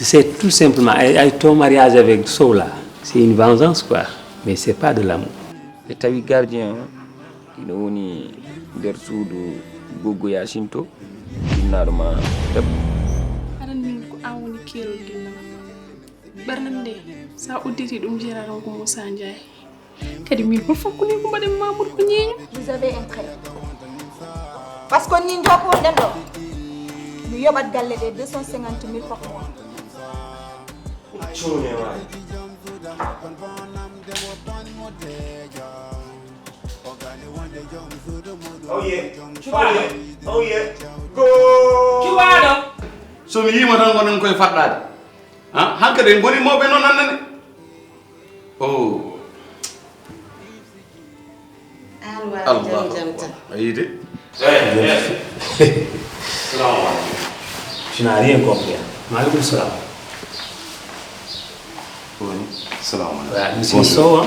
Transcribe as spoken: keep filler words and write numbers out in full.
C'est tout simplement, ay, ay ton mariage avec Sow là, c'est une vengeance quoi, mais c'est pas de l'amour. Ɓe tawi gardien o ina woni nder suudu Goggo Yacine to, jinnaɗo ma debbo. Aɗa anndi min ko an woni keerol ginnam. Ɓernam nde, sa udditi ɗum jeera tan ko Moussa Ndiaye. Kadi min fof fof ko ni ko mbaɗen Mamour ko ñeeño. Vous avez un trait. Parce que ni njoko ɗen ɗo, mi yoɓat galle ɗe deux cent cinquante mille par mois. Cuune waay. Oye, cuɓaɗo, oye, go. Cuɓaɗo. So mi yiima tan gonen koye faɗɗade. Ha hankadi en goni mawɓe noon annane. O. An waɗi jam jam tan. A yiide. Tu n'as rien compris. Maaleykum salaam. Woni salamu aleykum. Voilà, monsieur Sow.